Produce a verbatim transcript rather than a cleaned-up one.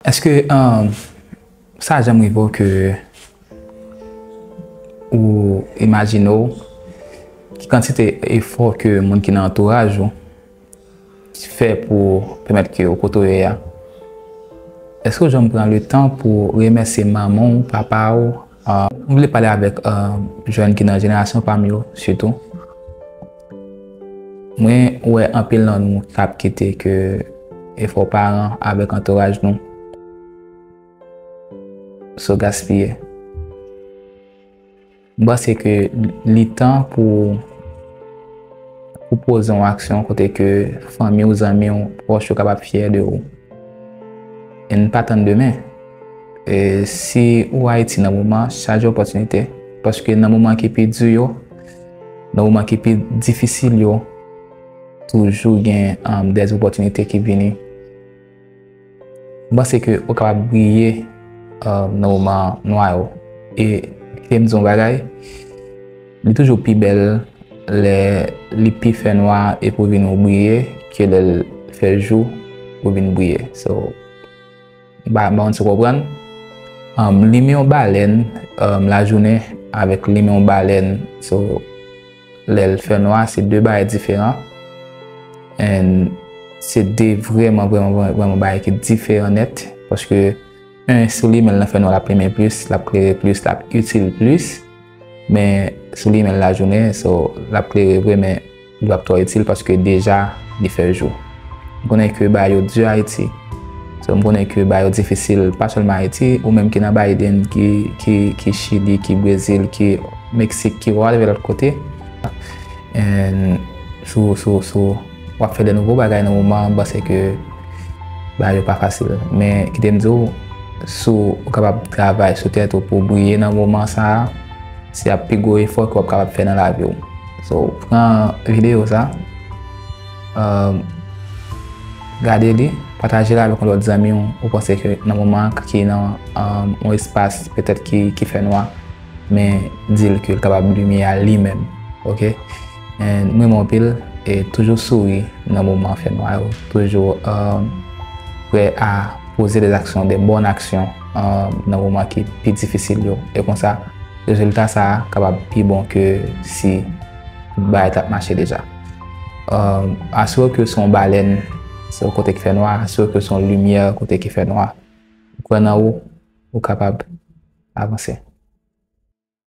Èske um, sa janm rive w ke ou imajine w ki kantite efò ke moun ki nan antouraj ou fè pou pèmèt ke ou kote w ye a? Èske w janm pran le tan pou remèsye manman w, papa w? Uh, m vle pale avèk uh, jèn ki nan jenerasyon pa m yo, sitou. Mwen wè anpil nan nou k ap kite ke efò paran avèk antouraj nou so gaspiye. M panse ke li tan pou pou poze yon aksyon kote ke fanmi w, zanmi w, pwòch yo kapab fyè de ou. E n pa tann demen. E si ou Ayiti nan moman, chaje opòtinite, paske nan moman ki pi di yo, nan moman ki pi difisil yo, toujou gen um, des opòtinite ki vini. M panse ke ou kapab briye um, nan moman nwa yo. E kite m di yon bagay, li toujou pi bèl lè li pi fè nwa epi w vin ou briye ke lè l fè jou ou vin briye. So, m pa m pa konn si w konprann. Um, limen yon balèn um, lajounen avèk limen yon balèn, so, lè l fè nwa, se de bagay diferan. And se de vrèman, vrèman, vrèman, vrèman bagay ki diferan nèt. Paske, en, si w limen l nan fè nwa, l ap limen plis, l ap klere plis, l ap itil plis. Men si w limen l lajounen, so, l ap klere vre, men li p ap twò itil paske deja li fè jou. M konnen ke bagay yo di Ayiti. So, m konnen ke bagay yo difisil, pa sèlman Ayiti, ou menm ki nan Biden, ki, ki, ki Chili, ki Brezil, ki Meksik, ki whatever lòt kote. And sou, sou, sou, w ap fè de nouvo bagay nan moman an, m panse ke bagay yo pa fasil. Men kite m di w, si w kapab travay sou tèt ou pou w briye nan moman sa a, se ap pi gwo efò ke w ap kapab fè nan lavi w. So, pran videyo sa, um, gade li, pataje l avèk yon lòt zanmi w, ou panse ke nan moman an ki nan um, yon espas petèt ki, ki fè nwa, men di l ke l kapab limyè a li menm, oke? And m renmen w anpil, e toujou souri nan moman fè nwa yo, toujou um, prè a poze des actions, des bonnes actions um, nan moman ki pi difisil yo. E konsa, rezilta sa a kapab pi bon ke si tout bagay t ap mache deja. Um, asire w ke se yon balèn, se yon kote ki fè nwa, asire w ke se yon limyè kote ki fè nwa. Kwè nan ou, ou kapab avanse.